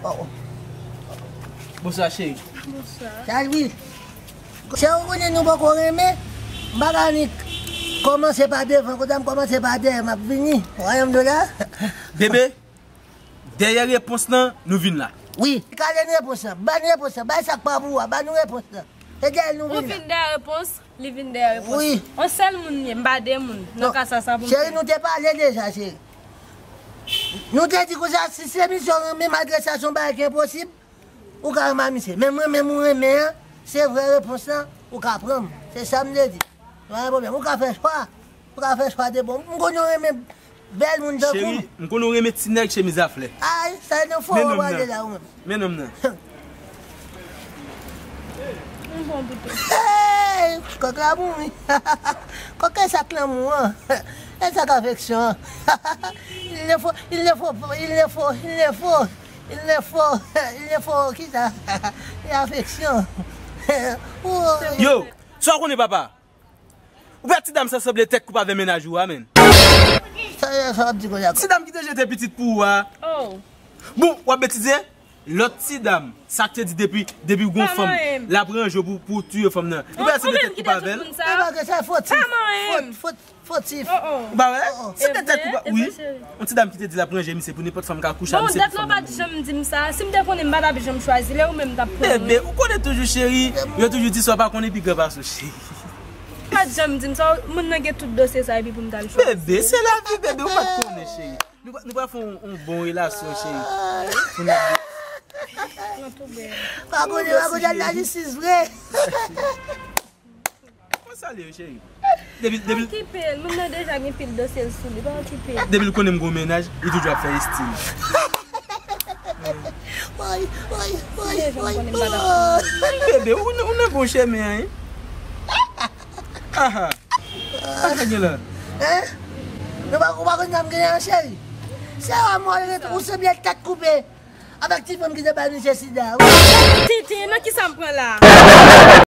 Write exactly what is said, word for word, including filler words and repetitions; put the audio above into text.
Oh, oh. Bonswa, cheri. Bonswa. Sa l ye? Cheri, ou konnen nou poko renmen. M pa ka ni kòmanse pa devan, kote m kòmanse pa dèyè, m ap vini. Wayòm de la. Bebe, dèyè repons lan, nou vin la. Wi. Kale n repons lan. Ban n repons lan. Bay sa k pa pou ou a. Ban nou repons lan. Se dèyè l nou vin la. Ou vin dèyè repons, li vin dèyè repons. Wi. On sèl moun m ye, m pa de moun. Nan ka sa, sa pou m fè. Cheri, nou te pale deja, cheri. Nou te di konsa, si se misye w renmen, malgre sa se yon bagay ki enposib, ou ka renmen misye. Men mwen menm ou renmen an, se vrè repons lan, ou ka pran m. Se sa m te di. Pa gen pwoblèm. Ou ka fè chwa. Ou ka fè chwa de bon. M konnen w renmen bèl moun tankou m. Cheri, m konnen w renmen ti nèg chemiz a flè. Ay, sa e nan fò w prale la ou menm. Men nonm nan. M bon pou tou. Hey! Kòk la pou mwen. Kòk e sa k lanmou an. E sa k afeksyon an. Il ne faut, il ne faut, il ne faut, il ne faut, il ne faut, il ne faut, ki sa? E afeksyon. Oh. Yo, sa w konnen papa? Ou wè ti dam sa sanble tèt koup avè mennaj ou a, menn. Sa, sa w ap di kounye a? Ti dam ki te jete pitit pou ou a. Oh. Bon, w ap betize? Lòt ti dam, sa k te di depi, depi w gon fanm, l ap ranje w pou, pou w tiye fanm nan. Ou pa sanble tèt koup avè l? E pa ke sa foti. Foti, foti. Ou pa wè? Se te tèt koup, wi. Yon ti dam ki te di l ap ranje misye pou nenpòt fanm ka kouche a misye pou fanm nan. Bon, dat la w pa t janm di m sa. Si m te konnen, m pa t ap janm chwazi l, e ou menm m t ap pran. Bebe, ou konnen toujou, cheri. Yo toujou di sa w pa konnen pi gran pase w, cheri. Ou pa t janm di m sa. Moun nan gen tout dosye sa epi pou m t al chwazi. Bebe, se lavi, bebe, ou pa t konnen, cheri. Nou, nou pral fè yon, yon bon relasyon, cheri. Pou n ap... Pran tou bèl. Pa konnen, pa konnen lajistis vre. Mwen salye w, cheri. Depi, depi... Pa okipe l, moun nan deja gen pil dosye l sou li, pa okipe l. Depi l konnen m gon mennaj, li toujou ap fè estim. Woy, woy, woy, woy. Bebe, ou, ou nan bon chemen an, wi. Aha. Sa k gen la? Hein? Nou pa, ou pa konn sa m genyen an, cheri? Se yon mò, ou sanble tèt koupe avèk ti fanm ki te bay misye sida. Titi, nan kisa m pran la?